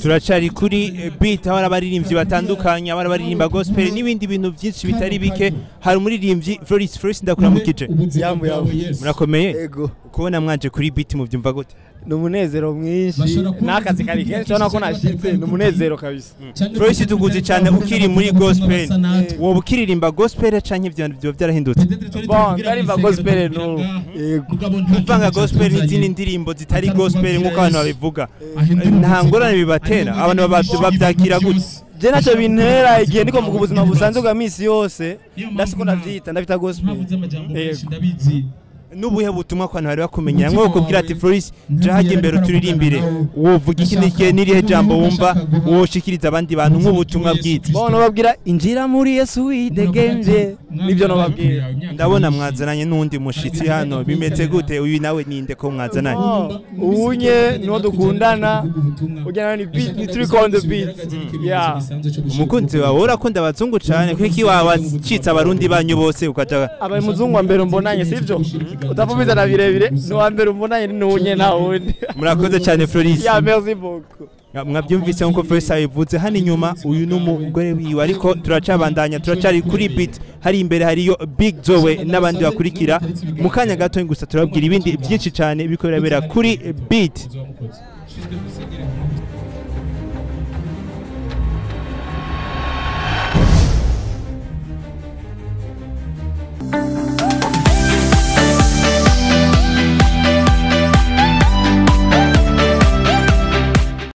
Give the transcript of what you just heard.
Turacari kuri beat, aho hari abaririmbyi batandukanye, abari baririmba gospel n'ibindi bintu byinshi bitari bike. Hari umuririmbyi Floris. Floris, ndakuramukije. Yambu, yambu. Murakomeye? Ego. Kubona mwaje kuri beat mubyumva gute? Ni umunezero mwinshi n'akazi kari kenshi, urabona ko nashitse, ni umunezero kabisa. Floris, tuguzi cyane ukiri muri gospel. Wowe ukiririmba gospel canke ivyo byo byarahindutse? Bon, ndarimba gospel n'ubu, yego. Kuvanga gospel n'izindi ndirimbo zitari gospel nk'uko abantu babivuga, nta ngorane bibatera? Abantu bavyakira gute? Je ntacyo bintera. Igihe ndiko mvuga ubuzima busanzwe bwa misi yose, ndasi ko ndavyita, ndabita gospel, yego. N'ubuhe butumwa ku bantu bari bakumenyera, nko kubwira ati: "Floris, jaha imbere turirimbire," wovuga iki? N'ikihe, n'irihe jambo wumva woshikiriza abandi bantu nk'ubutumwa bwiza? Bon, nobabwira: injira muri Yesu widegemvye. Nibyo nobabwira. Ndabona mwazananye n'undi mushitsi hano, bimeze gute? Uyu nawe ninde ko mwazananye? Oh, unye niwo dukundana, ujya nawe ni beat, ni turi on the beat, yeah. Umukunzi wawe, urakunda abazungu cane, kuko wacitse abarundi banyu bose ukaja? Abaye umuzungu wa mbere umbonanye, sivyo? Utapfa birebire, ni uwa mbere umbonanye, ni unye, nta wundi. Murakoze cyane, Floris. Yeah, merci beaucoup. Mwabyumvise nkuko Floris abivuze hano inyuma, uyu ni umugore wiwe. Ariko turacabandanya, turacari kuri beat. Hari imbere hariyo Big Zoe n'abandi bakurikira. Mu kanya gato gusa turababwira ibindi byinshi cyane biriko birabera kuri beat.